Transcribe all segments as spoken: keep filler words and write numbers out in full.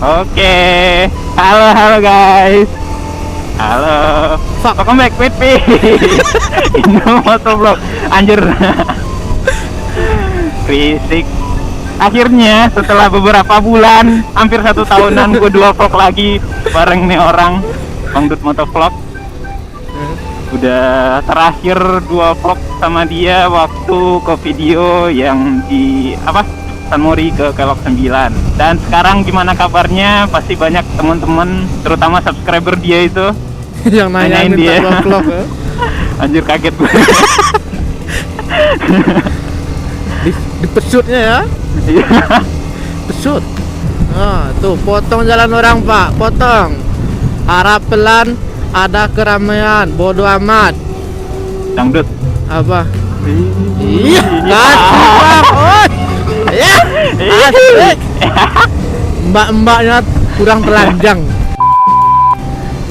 Oke. Halo, halo guys. Halo. Fuck. Welcome back with me. Indo Motovlog. Anjir. Berisik. Akhirnya setelah beberapa bulan, hampir satu tahunan, gue dua vlog lagi bareng nih orang, Bang Dut Motovlog. Udah terakhir dua vlog sama dia waktu ke video yang di apa? San Mori ke Kelok sembilan. Dan sekarang gimana kabarnya? Pasti banyak teman-teman, terutama subscriber dia itu, yang nanyain dia. Minta vlog, ya. Anjir, kaget gue. Di, dipesutnya ya. Iya. Pesut. Ha, tuh, potong jalan orang, Pak. Potong. Harap pelan, ada keramaian. Bodoh amat. Dangdut. Apa? Iya, kasih, Bang. Oi. Ya, asik. Mbak-mbaknya kurang telanjang.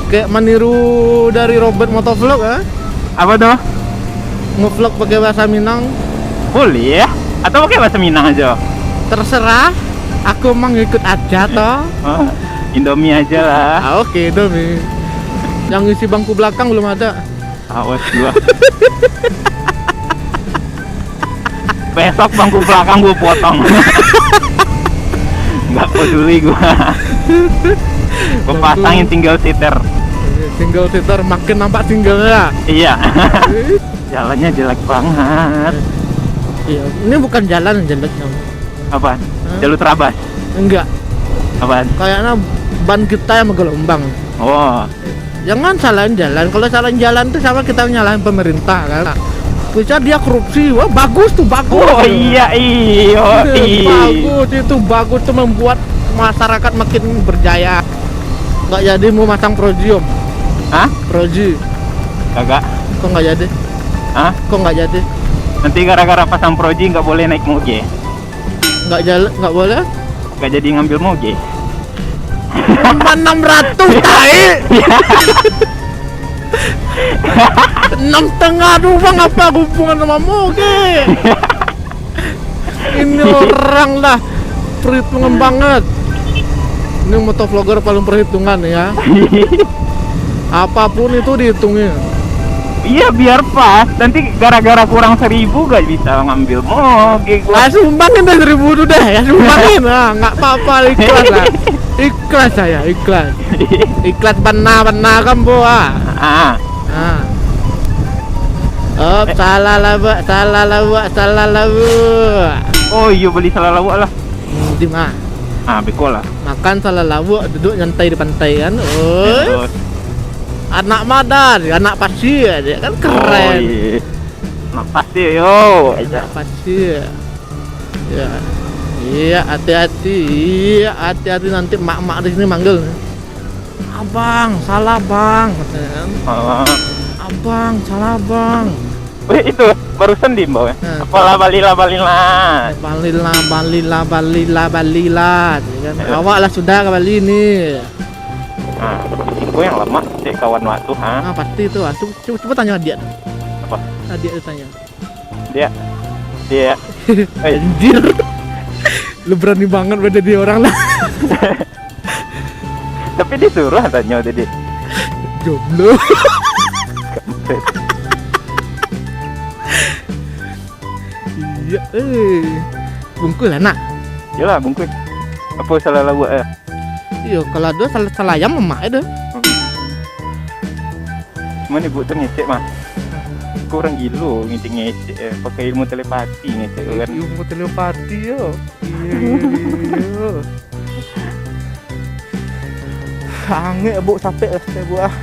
Kayak meniru dari Robert Motovlog, ah. Apa tuh? Ngevlog pakai bahasa Minang. Boleh ya? Atau pakai bahasa Minang aja? Terserah. Aku mah ngikut aja toh. Oh, Indomie aja lah. Ah, oke, Indomie. Yang isi bangku belakang belum ada. Awas gua. Besok bangku belakang gua potong. Nggak peduli gua. Gua pasangin single seater. Single seater makin nampak singlenya. Iya. Jalannya jelek banget. Iya, ini bukan jalan yang jelek, Nyong. Apaan? Hah? Jalur terabas? Enggak. Apaan? Kayaknya ban kita yang menggelombang. Oh. Jangan salahin jalan. Kalau salahin jalan tuh sama kita nyalahin pemerintah kan. Bisa dia korupsi. Wah, bagus tuh, bagus. Oh iya, iyo, Eh, iya. Bagus itu, bagus tuh, membuat masyarakat makin berjaya. Nggak jadi mau masang Proji, Om. Hah? Proji. Kagak. Kok nggak jadi? Hah? Kok nggak jadi? Nanti gara-gara pasang Proji nggak boleh naik moge. Nggak jalan, nggak boleh? Nggak jadi ngambil moge. Cuma enam ratus, tai. Enam setengah doang, apa hubungan sama moge? Ini orang lah perhitungan banget. Ini motovlogger paling perhitungan ya. Apapun itu dihitungin. Iya, biar pas. Nanti gara-gara kurang seribu gak bisa ngambil moge gua. Ah, sumbangin deh seribu tu deh. Ya, sumbangin. Ah, nggak apa-apa, ikhlas lah. Ikhlas saya, ikhlas. Ikhlas benar-benar kan, Bu, ah. Ah. Ah. Oh, salah lawak, salah lawak, salah lawak. Oh, iyo, beli salah lawak lah. Hmm, di ma? Ah, beko lah. Makan salah lawak, duduk nyantai di pantai kan. Oh. Terus? Anak madan, anak pasir, dia kan keren. Oh, iya. Anak pasir, yo. Anak pasir. Ya. Iya, hati-hati. Iya, hati-hati, nanti mak-mak di sini manggil. "Abang, salah, Bang," katanya kan. Alah. "Abang, salah, Bang." Weh, itu barusan diimbau, ya? Nah. Apalah, balilah, balilah. Balilah, balilah, balilah, balilah, gitu kan. Iya. Awak lah sudah ka Bali ni. Nah, iko yang lamah, cek kawan waktu, ha? Ah, pasti tu, ah. Cuba, cuba, cuba tanya adiak tu. Apa? Adiak tu tanya. Dia, dia. Eh. Anjir. Lu berani banget menjadi orang lah. Tapi disuruh tanyo tadi. Jomblo. Iya, eh. Bungkus lah, nak. Yalah, bungkus. Apa salah lawak, eh? Iyo, kalau ado salah, salah ayam lemak itu. Cuman ibu tu ngecek mah. Kau orang gilo ngecek-ngecek, eh. Pakai ilmu telepati ngecek tu kan. Ilmu telepati, yo. Iyo, iyo, iyo, iyo. Angek, Bu, sapek lah, sapek, Bu, ah.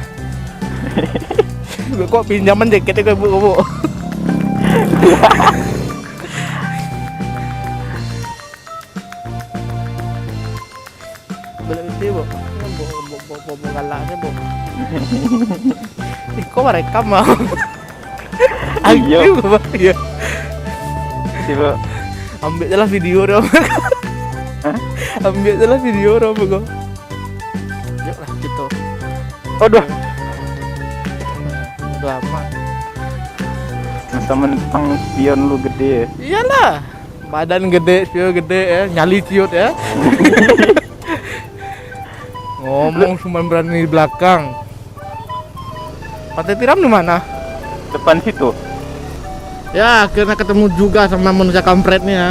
Kok pinjaman jaket ke, Bu, Bu? Boleh mesti, Bu. Bu, Bu, Bu, Bu, Bu, Bu, galaknya, Bu. Iko merekam, mau. Iyo. Aktif, Bu. Iya. Coba. Ambil je lah video dia. Hah? Ambil je lah video dia, Bu. Yuk lah, gitu. Aduh. Udah amat. Masa mentang spion lu gede. Iyalah. Badan gede, spion gede, ya. Nyali ciut, ya. Ngomong cuma berani di belakang. Pantai Tiram di mana? Depan situ. Ya, akhirnya ketemu juga sama manusia kampret nih ya.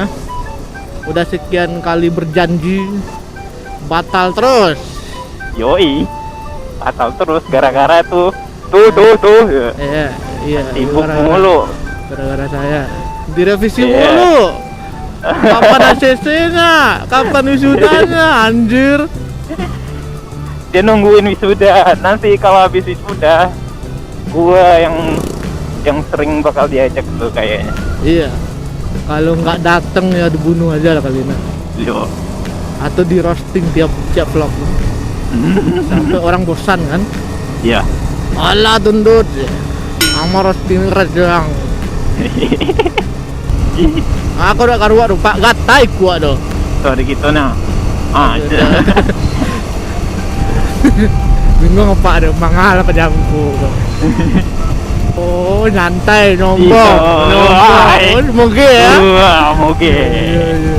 Udah sekian kali berjanji, batal terus. Yoi. Batal terus gara-gara tuh. Tuh, tuh, tuh. Ya. Iya, iya. Sibuk gara-gara, mulu. Gara-gara saya. Direvisi Iya. mulu. Kapan A C C-nya? Kapan wisudanya? Anjir. Dia nungguin wisuda. Nanti kalau habis wisuda, gua yang yang sering bakal diajak tuh kayaknya. Iya. Kalau nggak dateng ya dibunuh aja lah kali ini. Yo. Atau di roasting tiap tiap vlog. Sampai orang bosan kan? Iya. Alah tundut. Ama roasting rajang. Aku dak karuak tu, Pak, gatai kuak tu. Sorry gitu nah. Ah, Aduh, itu. Dah. Bingung apa ada mangal apa jampu tu. Oh, nyantai nyombong. Iya. Nyombong. Wah. Oh, moge ya. Wah, moge. Iya, iya.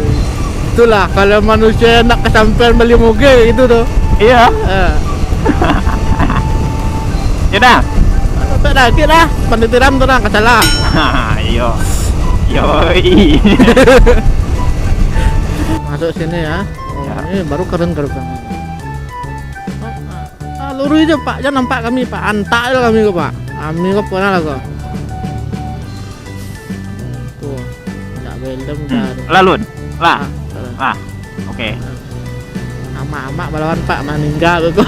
Itulah kalau manusia nak kesampean beli moge gitu tu. Iya. Eh. Ya dah. Tak dah, cik dah. Pantai Tiram tu dah, kasalah. Iyo. Yoi. Masuk sini ya. Oh, Ya. ini baru keren gerbang. Ah, lurus aja, Pak. Jangan nampak kami, Pak. Antak je lah kami ko, Pak. Kami ko pernah lah ko. Tuh, nak belem Hmm. dah. Lalun. Lah. Ah, salah. Lah. Oke. Amak-amak balawan, Pak, maningga ko.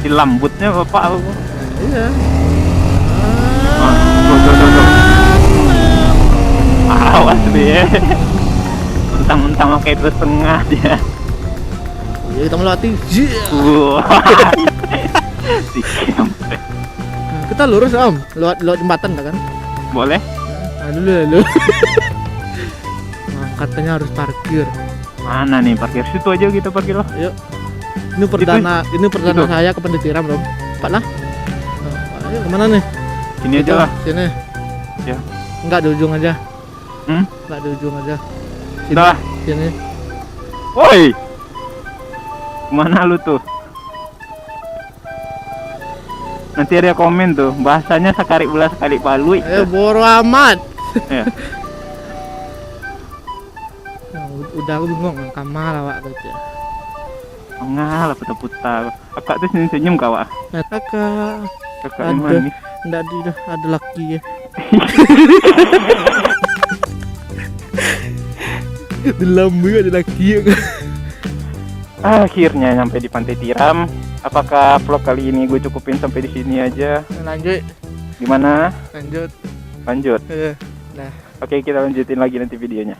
Di lambutnya Bapak ko. Iya. Ah, tuh, tuh, tuh, tuh. Awas dia. Mentang-mentang pakai dua setengah dia. Iya, kita melewati. Iya. Wah. Sikit sampai. Nah, kita lurus, Om. Lewat, lewat jembatan dah kan? Boleh. Ah, dulu, dulu. Nah, katanya harus parkir. Mana nih parkir? Situ aja kita parkir lah. Yuk. Ini perdana, ini perdana Itu. saya ke Pantai Tiram, Om. Pak lah. Nah, ayo kemana nih? Sini Itu, aja lah. Sini. Ya. Enggak, di ujung aja. Hmm? Enggak, di ujung aja. Sini. Dah. Sini. Woi. Kemana lu tuh? Nanti ada komen tuh, bahasanya sakarik ulah sakarik paluik Eh, tuh. Bodoh amat. Ya. Nah, u-, udah aku bingung, kamar awak tu, Cak. Tengah lah putar-putar. Akak tu senyum-senyum ka awak. Kakak. Kakak yang Ada. manis. Ndak di dah, ada laki ya. Dalam juga ada laki ya. Akhirnya nyampe di Pantai Tiram. Apakah vlog kali ini gue cukupin sampai di sini aja? Lanjut. Gimana? Lanjut. Lanjut. Eh, dah. Oke, kita lanjutin lagi nanti videonya.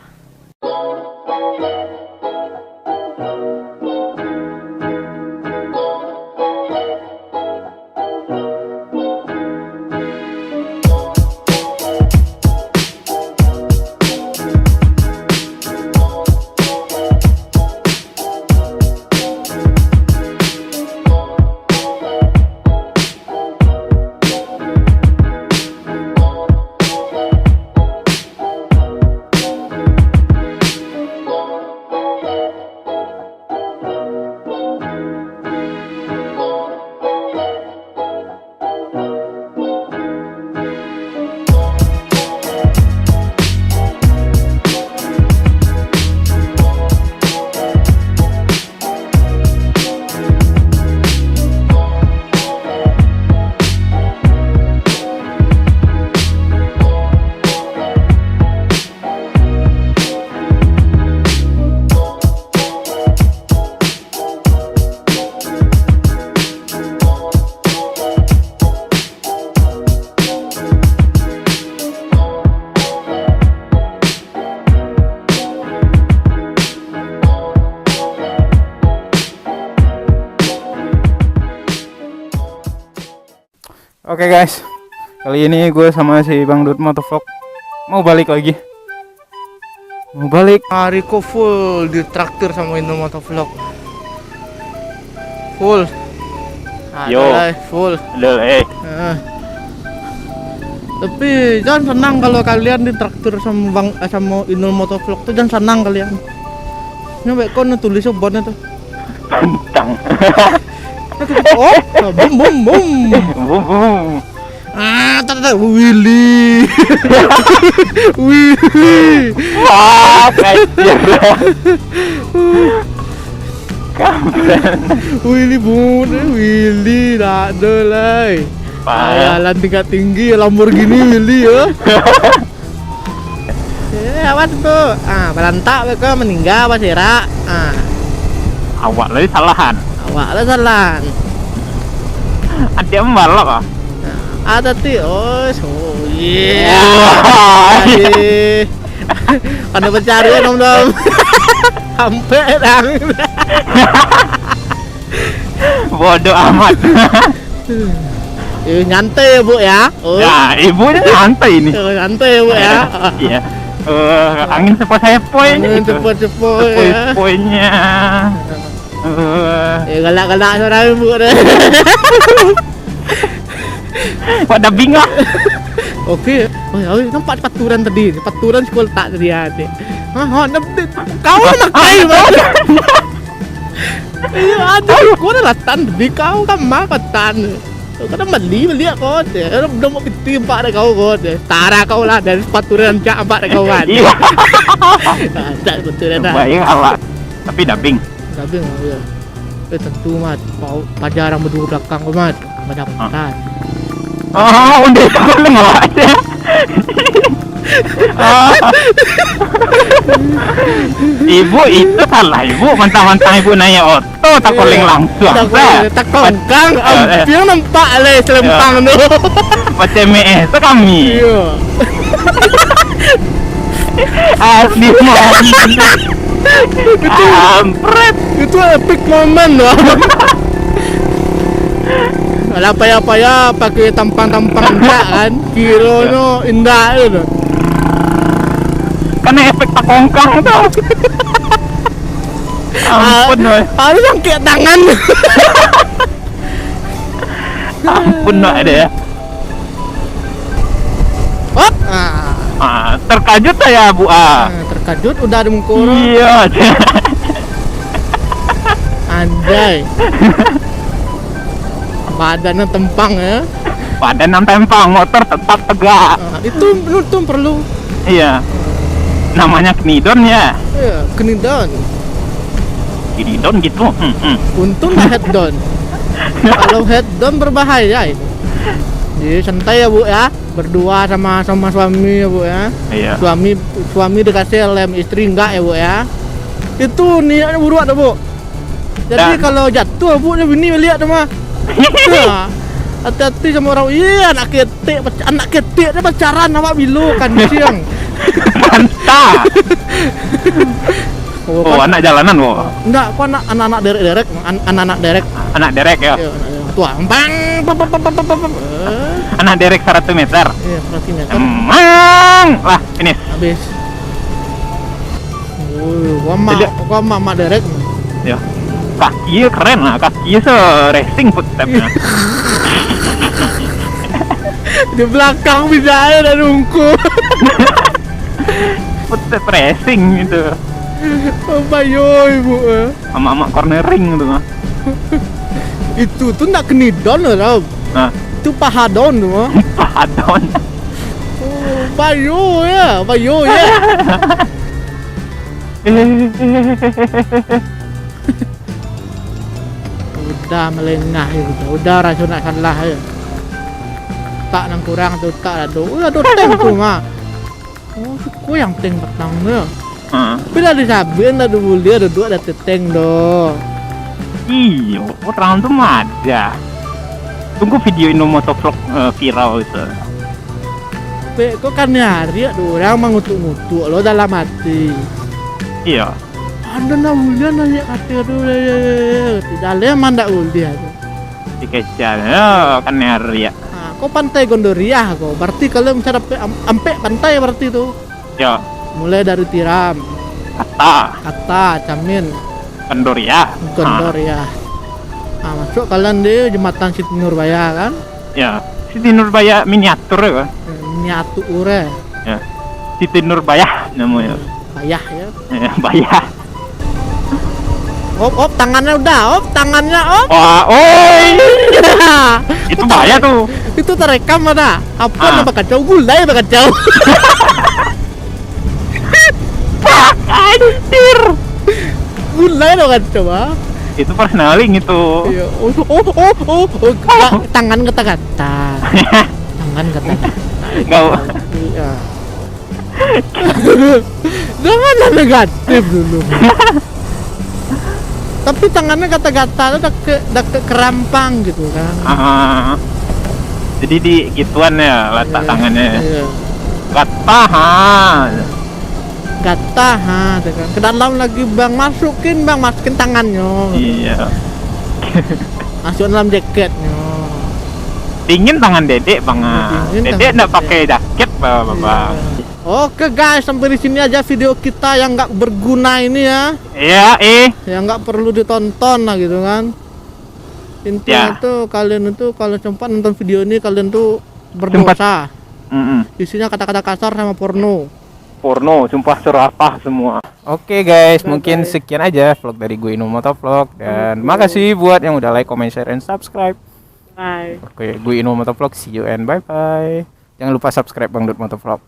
Oke guys, kali ini gue sama si Bang Dut Motovlog mau balik lagi. Mau balik. Hari ko full ditraktir sama Inul Motovlog. Full. Nah, Yo. Dah lah, full. Dah lah, eh. Heeh. Tapi jangan senang kalau kalian ditraktir sama Bang, eh, sama Inul Motovlog tu, jangan senang kalian. Nyo bek kon tulis botnya tu. Bintang. Oh, bum, bum, bum. Bum, bum. Ah, tak, tak, Willy. Willy. Wah, kacau. Kampret. Willy, bun, Willy, tak ada lai. Parah. Jalan tingkat tinggi, Lamborghini Willy, ya. Eh, awas tu. Ah, balantak beko, maningga baserak. Ah. Awak lai salahan. Awak lah salahan. Adik membalok ah. Ah, tadi, oh, so, yeah. Wah. Tadi. Anda pencarian, Om Dom. Sampai dah. Bodoh amat. Eh, nyantai ya, Bu, ya. Oh. Ya, ibu ni santai ni. Oh, santai ya, Bu, ya. Iya. Eh, angin sepoi-sepoi ni. Angin gitu. Sepoi-sepoi, ya. Sepoi-sepoinya. Eh. Eh, galak-galak suara ibu dah. Buat dubbing lah. Oke. Oh, ya, nampak paturan tadi. Paturan sekolah tak tadi ada. Ha, ha, nampak. Kau nak kai, Bang. Iyo, aduh, kau dah latan beli kau kan mah patan. Kau kan beli, beli kau deh. Udah mau piti empat deh kau, kau deh. Tara kau lah dari sepatu rancak empat deh kau kan. Iya. Tak sepatu dah. Baik awak. Tapi dubbing. Dubbing, iya. Eh, tentu, Mat. Pau-, paja urang badua balakang ko, Mat. Badak Ah. Pantai. Ah, onde sabalun awak aja. Ah. Ibu, itu salah ibu, mantang-mantang ibu naiak oto, takoling Iya. langsung. Takoling, Sa. takongkang, Eh, eh. ampiang nampak lai selempang Iya. tu. Macam eh, tu kami. Iya. Asli, Mon. Itu, Kampret. itu epic moment tu. Alah payah-payah pakai tampang-tampang indak kan. Kironyo indak tu. Kan efek takongkang tu. Ampun, Ah, weh. Harus angkat tangan. Ampun, weh, ada ya. Hop. Ah. Ah, terkajut saya, Bu, ah. Ah, terkajut udah ada muka orang. Iya. Anjay. Badannya tempang ya. Badan yang tempang, motor tetap tegak. Ah, itu, itu perlu. Iya. Namanya knidon ya. Iya, knidon. Knidon gitu. Hmm, hmm. Untung nggak head down. Kalau head down berbahaya itu. Jadi santai ya, Bu, ya. Berdua sama, sama suami ya, Bu, ya. Iya. Suami, suami dikasih lem, istri enggak ya, Bu, ya. Itu niatnya buruk tuh, Bu. Jadi Dan kalau jatuh, Bu, dia bini baliak tu mah. Ya. Hati-hati sama orang. Iya, anak ketek, pac-, anak ketek dia pacaran awak bilo kancing. Banta. Oh, Oh, kan? Anak jalanan, wo. Enggak, aku anak, anak-anak derek-derek, an-, anak-anak derek. Anak derek, ya? Iya, anak derek. Tuh, bang, bang, bang. Eh. Anak derek seratus meter. Iya, seratus meter. Emang. Lah, finish. Habis. Oh, gua mak, Tidak. gua mak, mak derek. Ya. Kaki keren lah, kaki se-racing footstep-nya. Di belakang bisa aja dah nungku. Footstep racing gitu. Oh, bayo, ibu, eh. Amak-amak cornering tu mah. Itu tu ndak knidon lah, tau. Nah. Itu pahadon tu mah. Pahadon. Oh, bayo ya, bayo ya. Udah melengah ya, udah, udah raso nak salah ya. Tak nang kurang tu, tak ado. Udah ado tank tu mah. Oh, suko yang tank patang tu. Ha. Tapi lah disabik ndak ado buliah duduak di ateh tank doh. Iyo, orang tu mah ada. Tunggu video Ino Motovlog, eh, viral itu. Pek kok kan ni hari tu orang mangutuk-ngutuk lo dalam hati. Iyo. Ado nak buliah naiak kato tu, ya, ya, ya, ya. Di dalam mah ndak buliah tu. Dikejar. Yo, kan ni hari ya. Ha, ko Pantai Gondoriah ko. Berarti kalau misal dapek am-, ampek pantai berarti tu. Yo. Mulai dari Tiram. Kata. Kata, Camin. Gondoriah. Gondoriah. Ha. Ha, masuk kalian di Jembatan Siti Nurbaya kan? Yo. Siti Nurbaya miniatur ya, Pak? Eh, miniatur ya. Yo. Siti Nurbaya namanya. Bayah ya. Yo, Bayah. Op, op, tangannya udah, op, tangannya op. Wah, oi. Itu bahaya tuh. Itu terekam ada. Apa ah. Nama kacau? Gulai bakacau. Anjir. Gulai dong kacau ah. Itu personaling itu. Iya. Oh, oh, oh, oh, oh. Gak, tangan kata-kata. Tangan kata-kata. Enggak. Iya. Janganlah negatif dulu. Tapi tangannya kata-kata tu dah ke dah ke kerampang gitu kan. Ah. Jadi di gituan ya letak Iya, tangannya. Iya. Kata ha. Kata ha, tu kan. Ke dalam lagi bang, masukin bang, masukin tangannya. Iya. Masukin dalam jaketnya. Dingin tangan dedek bang. Ah. Dingin Dedek tangan ndak dedek. Pakai jaket bang. Iya. Oke guys, sampai di sini aja video kita yang nggak berguna ini ya, Iya eh. Yang nggak perlu ditonton lah gitu kan. Intinya Ya. Tuh kalian itu kalau sempat nonton video ini, kalian tuh berdosa. Mm-mm. Isinya kata-kata kasar sama porno. Porno, sumpah serapah semua. Oke guys, mungkin sekian aja vlog dari gue Inu Motovlog dan makasih buat yang udah like, comment, share, and subscribe. Bye. Oke, gue Inu Motovlog, see you and bye bye. Jangan lupa subscribe Bang Dut Motovlog.